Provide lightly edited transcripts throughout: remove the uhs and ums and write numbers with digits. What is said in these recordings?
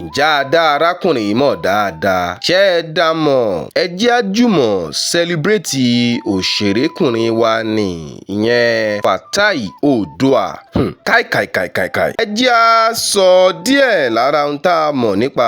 Ǹjẹ́ a dá arákùnrin yìí mọ̀ dáadáa? Ṣé ẹ dá a mọ̀? Ẹ jẹ́ á jùmọ̀ celebrate òṣèrékùnrin wa ní ìyẹn Fatai Oòduà. Káìkàìkàìkàì. Ẹ jẹ́ á sọ díẹ̀ lára ohun tá a mọ̀ nípa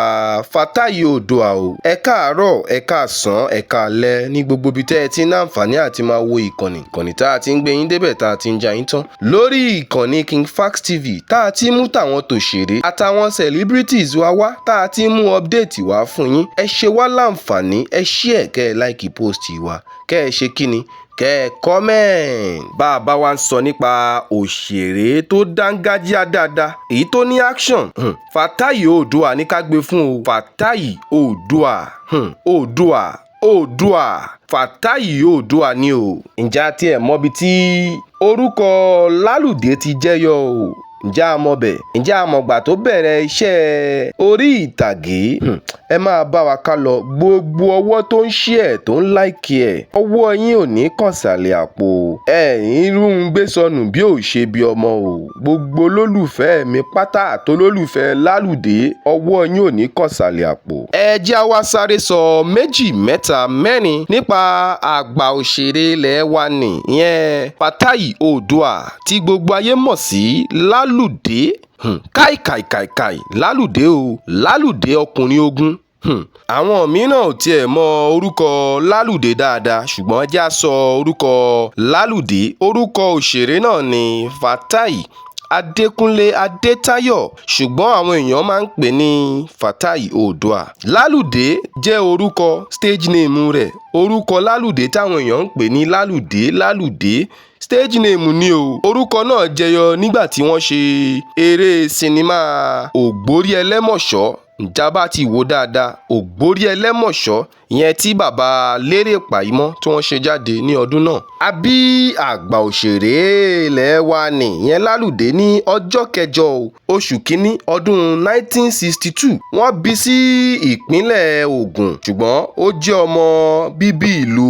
Fatai Oòduà o. Ẹ káàárọ̀, ẹ káàsán, ẹ káalẹ́ ní gbogbo ibi tẹ́ ẹ ti ń láǹfààní àti máa wo ìkànnì tá a ti ń gbé yín débẹ̀, tá a ti ń já yín tán. Lórí ìkànnì King Fax TV, tá a ti mú tàwọn tòṣèré àtàwọn celebrities wa wá, tá a ti mú update wá fún yín. Ẹ ṣe wá láǹfààní, ẹ share, kẹ́ ẹ like post wa, kẹ́ ẹ ṣe kíni, kẹ́ ẹ comment. Bá a bá wa ń sọ nípa òṣèré tó dángájíá dáadáa, èyí tó ní action, Fatai Oòduà ní ká gbé fún o. Fatai Oòduà, Oòduà, Oòduà, Fatai Oòduà ni o. Ǹjẹ́ a tiẹ̀ mọbi tí orúkọ Lálùdé ti jẹyọ o? Ǹjẹ́ a mọ̀ bẹ̀? Ǹjẹ́ a mọ̀gbà tó bẹ̀rẹ̀ iṣẹ́ orí ìtàgé? Ẹ máa bá wa ká lọ. Gbogbo ọwọ́ tó ń share, tó ń like ẹ̀, ọwọ́ yín ò ní kànsàlẹ̀ àpò. Ẹ ní rún gbé sọnù bí ò ṣe bí ọmọ o. Gbogbo olólùfẹ́ mi pátá àtolólùfẹ́ Lálùdé, ọwọ́ yín ò ní kànsàlẹ̀ àpò. Ẹ jẹ́ á wá sáré sọ méjì, mẹ́ta, mẹ́rin nípa àgbà òṣèré ilẹ̀ wa ní ìyẹn Fatai Oòduà tí gbogbo ayé mọ̀ sí Lálùdé. Káìkàìkàìkàì, Lálùdé o, Lálùdé ọkùnrin ogun. Àwọn mìíràn ò tiẹ̀ mọ orúkọ Lálùdé dáadáa, ṣùgbọ́n ẹ jẹ́ á sọ orúkọ Lálùdé. Orúkọ òṣèré náà ní Fatai Adékúnlé Adétáyọ̀, ṣùgbọ́n àwọn èèyàn máa ń pè ní Fatai Oòduà. Lálùdé jẹ́ orúkọ stage name rẹ̀. Orúkọ Lálùdé táwọn èèyàn ń pè ní Lálùdé, Lálùdé, stage name ni o. Orúkọ náà jẹyọ nígbà tí wọ́n ṣe eré sinimá Ògbórí Ẹlẹ́mọ̀ṣọ́. Ǹjẹ́ bá ti wò dáadáa, Ògbórí Ẹlẹ́mọ̀ṣọ́ ìyẹn tí bàbá Lérè Pàímọ́ tí wọ́n ṣe jáde ní ọdún náà. A bí àgbà òṣèré ilẹ̀ wa ní ìyẹn Lálùdé ní ọjọ́ kẹjọ oṣù kínní ọdún 1962. Wọ́n bí sí ìpínlẹ̀ Ògùn, ṣùgbọ́n ó jẹ́ ọmọ bíbí ìlú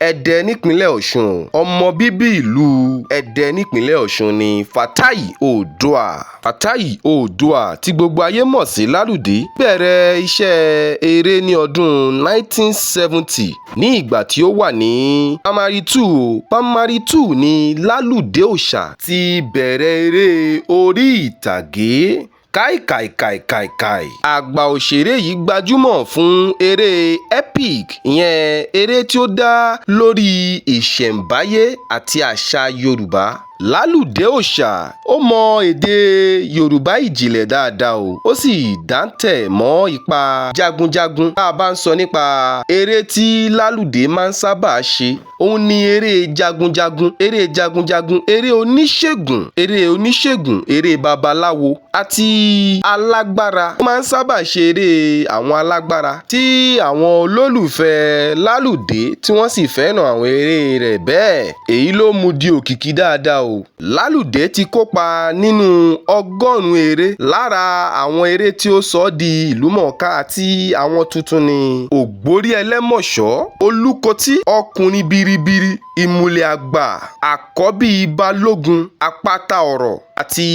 Ẹdẹ nípínlẹ̀ Ọ̀ṣun. Ọmọ bíbí ìlú Ẹdẹ nípínlẹ̀ Ọ̀ṣun ni Fatai Oòduà. Fatai Oòduà tí gbogbo ayé mọ̀ sí Lálùdé bẹ̀rẹ̀ iṣẹ́ eré ní ọdún 1970 ní ìgbà tí ó wà ní primary two. Primary two ní Lálùdé Òòṣà ti bẹ̀rẹ̀ eré orí ìtàgé. Káìkàìkàìkàì. Àgbà òṣèré yìí gbajúmọ̀ fún eré epic, ìyẹn eré tí ó dá lórí ìṣẹ̀ǹbáyé àti àṣà Yorùbá. Lálùdé Òòṣà ó mọ èdè Yorùbá ìjìnlẹ̀ dáadáa o, ó sì dáńtẹ̀ mọ́ ipa jagunjagun. Tá a bá ń sọ nípa eré tí Lálùdé máa ń sábà ṣe, òun ni eré jagunjagun, eré jagunjagun, eré oníṣègùn, eré oníṣègùn, eré babaláwo àti alágbára. Ó máa ń sábà ṣe eré àwọn alágbára tí àwọn olólùfẹ́ Lálùdé tí wọ́n sì fẹ́ràn àwọn eré rẹ̀ bẹ́ẹ̀. Èyí ló mú di òkìkí dáadáa o. Lálùdé ti kópa nínú 100 eré. Lára àwọn eré tí ó sọ ọ́ di ìlúmọ̀ọ́ká àti àwọn tuntun ní Ògbórí Ẹlẹ́mọ̀ṣọ́, Olúkòtí, Ọkùnrin Biribiri, Ìmùlẹ̀ Àgbà, Àkọ́bí Balógun, Àpáta Ọ̀rọ̀ àti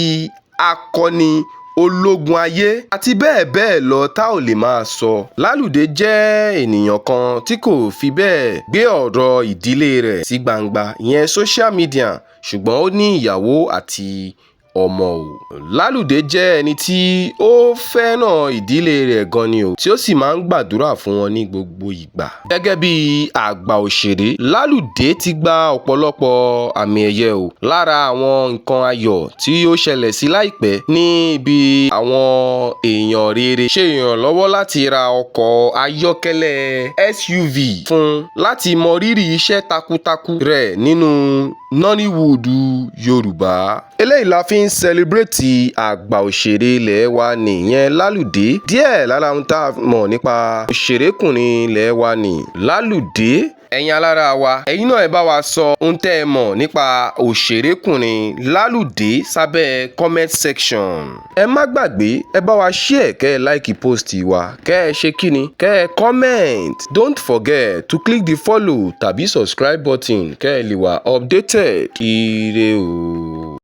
Akọni Ológun Ayé àti bẹ́ẹ̀ bẹ́ẹ̀ lọ tá ò lè máa sọ. Lálùdé jẹ́ ènìyàn kan tí kò fi bẹ́ẹ̀ gbé ọ̀rọ̀ ìdílé rẹ̀ sí gbangba, ìyẹn social media, ṣùgbọ́n ó ní ìyàwó àti ọmọ o. Lálùdé jẹ́ ẹni tí ó fẹ́ràn ìdílé rẹ̀ gan ni o, tí ó sì máa ń gbàdúrà fún wọn ní gbogbo ìgbà. Gẹ́gẹ́ bí àgbà òṣèré, Lálùdé ti gba ọ̀pọ̀lọpọ̀ àmì ẹ̀yẹ o. Lára àwọn nǹkan ayọ̀ tí ó ṣẹlẹ̀ sí láìpẹ́ ní bí àwọn èèyàn rere ṣe ìrànlọ́wọ́ láti ra ọkọ̀ ayọ́kẹ́lẹ́ SUV fún láti mọ rírì iṣẹ́ takuntakun rẹ̀ nínú Nollywood Yorùbá. Eléyìí la fi ń celebrate àgbà òṣèré ilẹ̀ wa nìyẹn Lálùdé. Díẹ̀ lára ohun tá a mọ̀ nípa òṣèrékùnrin ilẹ̀ wa ní Lálùdé. Ẹ̀yin alára wa, ẹ̀yin náà ẹ bá wa sọ ohun tẹ́ ẹ mọ̀ nípa òṣèrékùnrin Lálùdé sábẹ́ comment section. Ẹ má gbàgbé, ẹ bá wa share, kẹ́ ẹ like post wa, kẹ́ ẹ ṣe kíni, kẹ́ ẹ comment. Don't forget to click the follow tàbí subscribe button kẹ́ ẹ lè wà updated. Ire o.